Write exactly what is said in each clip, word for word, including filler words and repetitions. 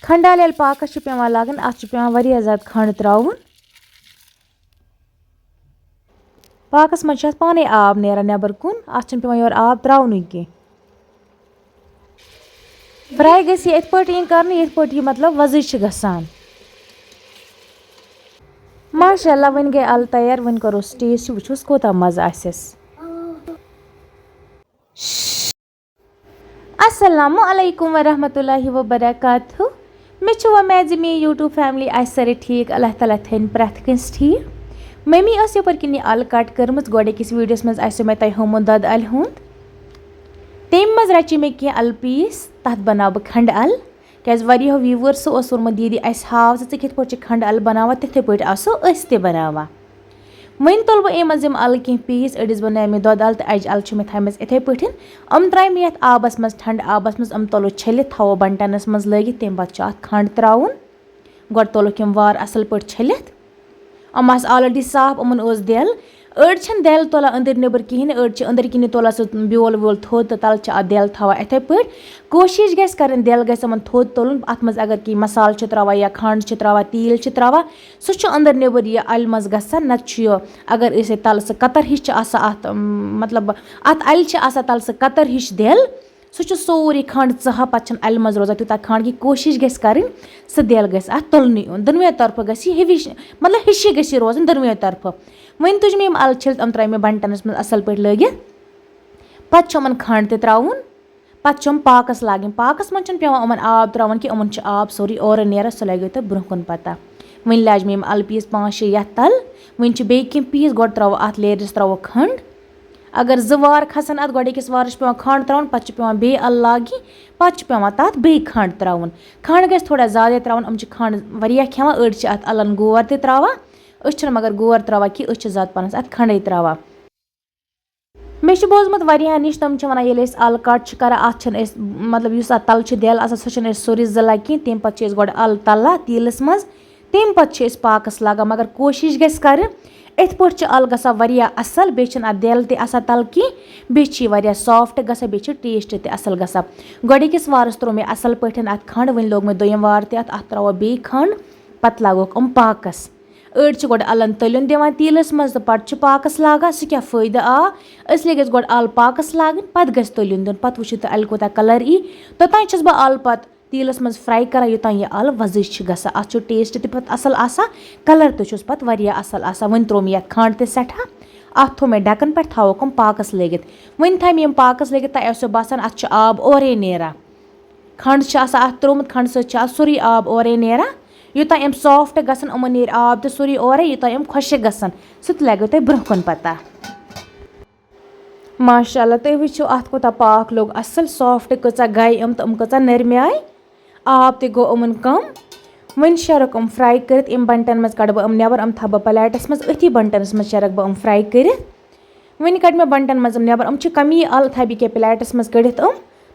کھنٛڈ ال ییٚلہِ پاکَس چھِ پٮ۪وان لاگٕنۍ، اَتھ چھُ پٮ۪وان واریاہ زیادٕ کھنٛڈ ترٛاوُن۔ پاکَس منٛز چھُ اَتھ پانَے آب نیران نٮ۪بَر کُن، اَتھ چھُنہٕ پٮ۪وان یورٕ آب ترٛاونُے کینٛہہ۔ فرٛاے گژھِ یہِ یِتھ پٲٹھۍ یِنۍ کَرنہٕ، یِتھ پٲٹھۍ یہِ، مطلب، وۄزٕج چھِ گژھان۔ ماشاء اللہ، وۄنۍ گٔے اَلہٕ تیار، وۄنۍ کَروس ٹیسٹ، وٕچھوس کوٗتاہ مَزٕ آسٮ۪س۔ السلام علیکم ورحمۃ اللہ وبرکاتہ۔ مےٚ چھِ وۄمید زِ میٛٲنۍ YouTube family آسہِ سٲرٕے ٹھیٖک، اللہ تعالیٰ تھٲیِن پرٛٮ۪تھ کٲنٛسہِ ٹھیٖک۔ مٔمی ٲس یَپٲرۍ کِنۍ یہِ اَلہٕ کَٹ کٔرمٕژ، گۄڈٕکِس ویٖڈیوَس منٛز آسیو مےٚ تۄہہِ ہومُت دۄدٕ اَلہِ ہُنٛد۔ تَمہِ منٛز رَچے مےٚ کینٛہہ اَلہٕ پیٖس، تَتھ بَناو بہٕ کھنٛڈٕ اَلہٕ۔ کیٛازِ واریاہو viewers اوس ووٚنمُت، "دیٖدی، اَسہِ ہاو ژٕ، ژٕ کِتھ پٲٹھۍ چھِ کھنٛڈٕ اَلہٕ بَناوان، تِتھَے پٲٹھۍ آسو أسۍ تہِ بَناوان۔" وۄنۍ تُل بہٕ اَمہِ منٛز یِم اَلہٕ کینٛہہ پیٖس، أڑِس بَنایہِ مےٚ دۄدٕ اَلہٕ تہٕ اَجہِ اَلہٕ چھِ مےٚ تھایمَژٕ یِتھَے پٲٹھۍ۔ یِم ترٛایہِ مےٚ یَتھ آبَس منٛز، ٹھنٛڈٕ آبَس منٛز، یِم تُلو چھٔلِتھ، تھاوو بَنٹَنَس منٛز لٲگِتھ، تَمہِ پَتہٕ چھُ اَتھ کھنٛڈ ترٛاوُن۔ گۄڈٕ تُلُکھ یِم وارٕ اَصٕل پٲٹھۍ چھٔلِتھ۔ یِم آسہٕ already صاف، یِمَن اوس دٮ۪ل۔ أڑۍ چھِنہٕ دٮ۪ل تُلان أنٛدٕرۍ نیٚبٕرۍ کِہیٖنۍ، أڑۍ چھِ أنٛدٕرۍ کِنی تُلان سُہ بیول ویول تھوٚد تہٕ تَلہٕ چھِ اَتھ دٮ۪ل تھاوان یِتھَے پٲٹھۍ۔ کوٗشِش گژھِ کَرٕنۍ دٮ۪ل گژھِ یِمَن تھوٚد تُلُن۔ اَتھ منٛز اگر کینٛہہ مصالہٕ چھِ ترٛاوان یا کھنٛڈ چھِ ترٛاوان، تیٖل چھِ ترٛاوان، سُہ چھُ أنٛدٕر نیٚبٕر یہِ اَلہِ منٛز گژھان، نَتہٕ چھُ یہِ، اگر أسۍ یہِ تَلہٕ سُہ کَتٕر ہِش چھِ آسان اَتھ، اَم، مطلب، اَتھ اَلہِ چھِ آسان تَلہٕ سُہ کَتٕر ہِش دٮ۪ل، سُہ چھُ سورُے کھنٛڈ ژٕہا، پَتہٕ چھُنہٕ اَلہِ منٛز روزان تیوٗتاہ کھنٛڈ کینٛہہ۔ کوٗشِش گژھِ کَرٕنۍ، سُہ دٮ۪ل گژھِ اَتھ تُلنُے یُن، دۄنوٕنیو طرفہٕ گژھِ یہِ ہِوِش، مطلب، ہِشی گژھِ یہِ روزٕنۍ دۄنوٕنیو طرفہٕ۔ وۄنۍ تُج مےٚ یِم اَلہٕ چھٔلِتھ، یِم ترٛٲے مےٚ بَنٹَنَس منٛز اَصٕل پٲٹھۍ لٲگِتھ۔ پَتہٕ چھُ یِمَن کھنٛڈ تہِ ترٛاوُن۔ پَتہٕ چھُ یِم پاکَس لاگٕنۍ۔ پاکَس منٛز چھُنہٕ پٮ۪وان یِمَن آب ترٛاوُن کینٛہہ، یِمَن چھُ آب سورُے اورَے نیران، سُہ لَگیو تۄہہِ برٛونٛہہ کُن پَتہ۔ وۄنۍ لاجہِ مےٚ یِم اَلہٕ پیٖس پانٛژھ شےٚ یَتھ تَل۔ وۄنۍ چھِ بیٚیہِ کینٛہہ پیٖس، گۄڈٕ ترٛاوو اَتھ لیرَس ترٛاوو کھنٛڈ۔ اگر زٕ وار کھَسَن اَتھ، گۄڈٕ أکِس وارَس چھُ پٮ۪وان کھنٛڈ ترٛاوُن، پَتہٕ چھُ پٮ۪وان بیٚیہِ اَلہٕ لاگٕنۍ، پَتہٕ چھُ پٮ۪وان تَتھ بیٚیہِ کھنٛڈ ترٛاوُن۔ کھنٛڈ گژھِ تھوڑا زیادَے ترٛاوُن، یِم چھِ کھنٛڈ واریاہ کھٮ۪وان، أڑۍ چھِ اَتھ اَلَن گور تہِ ترٛاوان۔ أسۍ چھِنہٕ مگر گور ترٛاوان کینٛہہ، أسۍ چھِ زیادٕ پَہنَس اَتھ کھنٛڈٕے ترٛاوان۔ مےٚ چھُ بوٗزمُت واریاہَن نِش، تِم چھِ وَنان، ییٚلہِ أسۍ اَلہٕ کَٹ چھِ کَران، اَتھ چھِنہٕ أسۍ، مطلب، یُس اَتھ تَلہٕ چھِ دٮ۪ل آسان، سۄ چھِنہٕ أسۍ سورُے زٕلان کینٛہہ، تَمہِ پَتہٕ چھِ أسۍ گۄڈٕ اَلہٕ تَلان تیٖلَس منٛز، تَمہِ پَتہٕ چھِ أسۍ پاکَس لاگان۔ مگر کوٗشِش گژھِ کَرٕنۍ، یِتھ پٲٹھۍ چھِ اَلہٕ گژھان واریاہ اَصٕل، بیٚیہِ چھِنہٕ اَتھ دٮ۪ل تہِ آسان تَلہٕ کینٛہہ، بیٚیہِ چھِ یہِ واریاہ soft گژھان، بیٚیہِ چھِ taste تہِ اَصٕل گژھان۔ گۄڈٕنِکِس وارَس ترٛوو مےٚ اَصٕل پٲٹھۍ اَتھ کھنٛڈ، وۄنۍ لوگ مےٚ دوٚیِم وار تہِ اَتھ، اَتھ ترٛاوو بیٚیہِ کھنٛڈ، پَتہٕ لاگوکھ یِم پاکَس۔ أڑۍ چھِ گۄڈٕ اَلَن تٔلیُن دِوان تیٖلَس منٛز تہٕ پَتہٕ چھِ پاکَس لاگان، سُہ کیٛاہ فٲیدٕ آو؟ اِسلیے گژھِ گۄڈٕ اَلہٕ پاکَس لاگٕنۍ، پَتہٕ گژھِ تٔلیُن دیُن، پَتہٕ وٕچھِو تُہۍ اَلہِ کوٗتاہ colour یی۔ توٚتام چھَس بہٕ اَلہٕ پَتہٕ تیٖلَس منٛز fry کَران، یوٚتام یہِ اَلہٕ وۄزٕج چھِ گژھان۔ اَتھ چھُ taste تہِ پَتہٕ اَصٕل آسان، colour تہِ چھُس پَتہٕ واریاہ اَصٕل آسان۔ وۄنۍ ترٛوو مےٚ یَتھ کھنٛڈ تہِ سٮ۪ٹھاہ، اَتھ تھوٚو مےٚ ڈَکَن پٮ۪ٹھ، تھاووکھ یِم پاکَس لٲگِتھ۔ وۄنۍ تھایہِ مےٚ یِم پاکَس لٲگِتھ، تۄہہِ آسیو باسان اَتھ چھُ آب اورَے نیران۔ کھنٛڈ چھِ آسان اَتھ ترٛوومُت، کھنٛڈٕ سۭتۍ چھِ اَتھ سورُے آب اورَے نیران۔ یوٚتام یِم soft گژھن، یِمَن نیرِ آب تہِ سورُے اورَے، یوٚتام یِم خۄشٕک گژھن، سُہ تہِ لَگیو تۄہہِ برٛونٛہہ کُن پَتہ۔ ماشاء اللہ، تُہۍ وٕچھِو اَتھ کوٗتاہ پاکھ لوٚگ اَصٕل، soft کۭژاہ گٔے یِم تہٕ یِم کۭژاہ نرمہِ آیہِ۔ آب تہِ گوٚو یِمَن کَم۔ وۄنۍ شیرَکھ یِم fry کٔرِتھ، یِم بَنٹَن منٛز کَڑٕ بہٕ یِم نٮ۪بَر، یِم تھاوٕ بہٕ پلیٹَس منٛز، أتھی بَنٹَنَس منٛز شیرَکھ بہٕ یِم fry کٔرِتھ۔ وۄنۍ کَڑِ مےٚ بَنٹَن منٛز یِم نٮ۪بَر، یِم چھِ کَمی اَلہٕ، تھاوِ بہٕ کینٛہہ پلیٹَس منٛز کٔڑِتھ یِم۔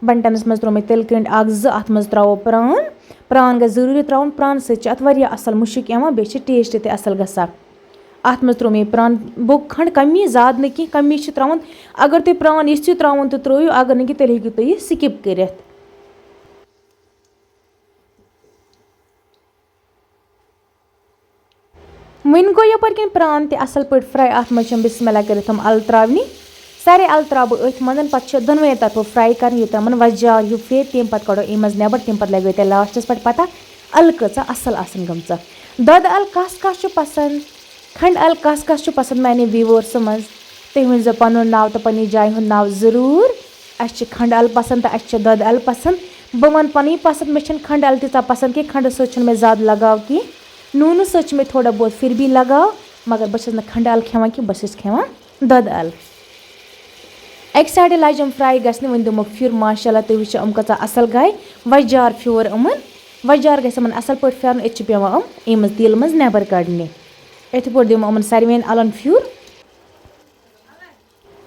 بَنٹَنَس منٛز ترٛوو مےٚ تِلہٕ کٔنٛڈۍ اَکھ زٕ، اَتھ منٛز ترٛاوو پرٛان۔ پرٛان گژھِ ضروٗری ترٛاوُن، پرٛانہٕ سۭتۍ چھِ اَتھ واریاہ اَصٕل مُشُک یِوان، بیٚیہِ چھِ taste تہِ اَصٕل گژھان۔ اَتھ منٛز ترٛوو مےٚ یہِ پرٛان بوٚک کھنٛڈ، کَمی زیادٕ نہٕ کینٛہہ، کَمی چھِ ترٛاوُن۔ اگر تُہۍ پرٛان یژھِو ترٛاوُن تہٕ ترٛٲیِو، اگر نہٕ کینٛہہ تیٚلہِ ہیٚکِو تُہۍ یہِ skip کٔرِتھ۔ وۄنۍ گوٚو یَپٲرۍ کِنۍ پرٛان تہِ اَصٕل پٲٹھۍ fry۔ اَتھ منٛز چھَم بِسمِ اللہ کٔرِتھ یِم اَلہٕ ترٛاونہِ۔ سارے اَلہٕ ترٛاوٕ بہٕ أتھۍ منٛز، پَتہٕ چھِ دۄنوَے طرفہٕ fry کَرٕنۍ، یوٚتام یِمَن وۄزجار ہیوٗ پھیرِ، تَمہِ پَتہٕ کَڑو اَمہِ منٛز نٮ۪بَر، تَمہِ پَتہٕ لَگہِ تۄہہِ lastَس پٮ۪ٹھ پَتہ اَلہٕ کۭژاہ اَصٕل آسَن گٔمژٕ۔ دۄدٕ اَلہٕ کَس کَس چھُ پَسنٛد؟ کھنٛڈٕ اَلہٕ کَس کَس چھُ پَسنٛد میٛانہِ viewersو منٛز؟ تُہۍ ؤنۍزیو پَنُن ناو تہٕ پنٛنہِ جایہِ ہُنٛد ناو ضروٗر۔ اَسہِ چھِ کھنٛڈٕ اَلہٕ پَسنٛد تہٕ اَسہِ چھِ دۄدٕ اَلہٕ پَسنٛد۔ بہٕ وَنہٕ پَنٕنۍ پَسنٛد، مےٚ چھَنہٕ کھنٛڈٕ اَلہٕ تیٖژاہ پَسنٛد کینٛہہ، کھنٛڈَس سۭتۍ چھُنہٕ مےٚ زیادٕ لگاو کینٛہہ۔ نوٗنہٕ سۭتۍ چھِ مےٚ تھوڑا بہت پھر بھی لگاو، مگر بہٕ چھَس نہٕ کھنٛڈٕ اَلہٕ کھٮ۪وان کینٛہہ، بہٕ چھَس کھٮ۪وان دۄدٕ اَلہٕ۔ اَکہِ سایڈٕ لَجہِ یِم fry گژھنہِ، وۄنۍ دِمو پھِر، ماشاء اللہ، تُہۍ وٕچھِو یِم کۭژاہ اَصٕل گٔے۔ وۄزجار پھیوٗر یِمَن، وۄزجار گژھِ یِمَن اَصٕل پٲٹھۍ پھیرُن، أتۍ چھِ پٮ۪وان یِم اَمہِ منٛز تیٖلہٕ منٛز نٮ۪بَر کَڑنہِ۔ یِتھَے پٲٹھۍ دِمو یِمَن ساروِیَن اَلَن پھیُر۔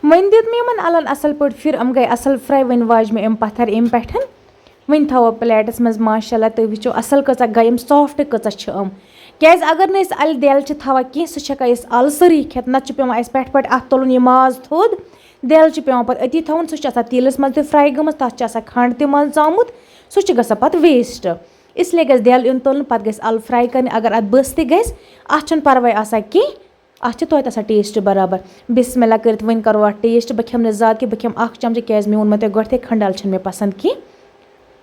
وۄنۍ دیُت مےٚ یِمَن اَلَن اَصٕل پٲٹھۍ پھِر، یِم گٔے اَصٕل fry۔ وۄنۍ واجہِ مےٚ یِم پَتھَر اَمہِ پٮ۪ٹھ۔ وۄنۍ تھاوو plateس منٛز، ماشاء اللہ، تُہۍ وٕچھِو اَصٕل کۭژاہ گٔے یِم، soft کۭژاہ چھِ یِم۔ کیٛازِ اگر نہٕ أسۍ اَلہِ دٮ۪ل چھِ تھاوان کینٛہہ، سُہ چھِ ہٮ۪کان أسۍ اَلہٕ سٲرٕے کھٮ۪تھ، نَتہٕ چھُ پٮ۪وان اَسہِ پٮ۪ٹھٕ پٮ۪ٹھٕ اَتھ تُلُن یہِ ماز تھوٚد، دٮ۪ل چھِ پٮ۪وان پَتہٕ أتی تھاوُن، سُہ چھُ آسان تیٖلَس منٛز تہِ fry گٔمٕژ، تَتھ چھُ آسان کھَنٛڈ تہِ منٛز ژامُت، سُہ چھُ گژھان پَتہٕ waste۔ اس لیے گژھِ دٮ۪ل یُن تُلنہٕ، پَتہٕ گژھِ اَلہٕ فرٛاے کَرنہِ۔ اگر اَتھ بٲستی گژھِ، اَتھ چھُنہٕ پَرواے آسان کینٛہہ، اَتھ چھِ توتہِ آسان ٹیسٹ برابر۔ بسم اللہ کٔرِتھ وۄنۍ کَرو اَتھ ٹیسٹ۔ بہٕ کھٮ۪مہٕ نہٕ زیادٕ کینٛہہ، بہٕ کھٮ۪مہٕ اَکھ چمچہٕ، کیٛازِ مےٚ ووٚنمو تۄہہِ گۄڈٕنٮ۪تھٕے کھنٛڈ اَلہٕ چھِنہٕ مےٚ پَسنٛد کینٛہہ۔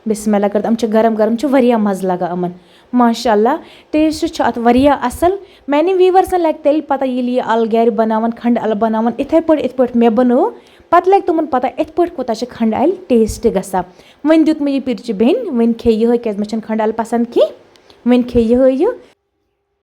بسم اللہ کٔرِتھ، یِم چھِ گرم گرم، چھِ واریاہ مَزٕ لَگان یِمَن۔ ماشاء اللہ، ٹیسٹ چھُ اَتھ واریاہ اَصٕل۔ میٛانٮ۪ن ویٖورزَن لَگہِ تیٚلہِ پَتہ، ییٚلہِ یہِ اَلہٕ گَرِ بَناوَن، کھنٛڈ اَلہٕ بَناوَن اِتھَے پٲٹھۍ، یِتھ پٲٹھۍ مےٚ بَنوو، پَتہٕ لَگہِ تِمَن پَتہ، اِتھ پٲٹھۍ کوٗتاہ چھِ کھنٛڈ اَلہِ ٹیسٹ گژھان۔ وۄنۍ دیُت مےٚ یہِ پِرچہِ بیٚنہِ، وۄنۍ کھیٚیہِ یِہوٚے، کیٛازِ مےٚ چھَنہٕ کھنٛڈ اَلہٕ پَسنٛد کینٛہہ۔ وۄنۍ کھیٚیہِ یِہوٚے یہِ۔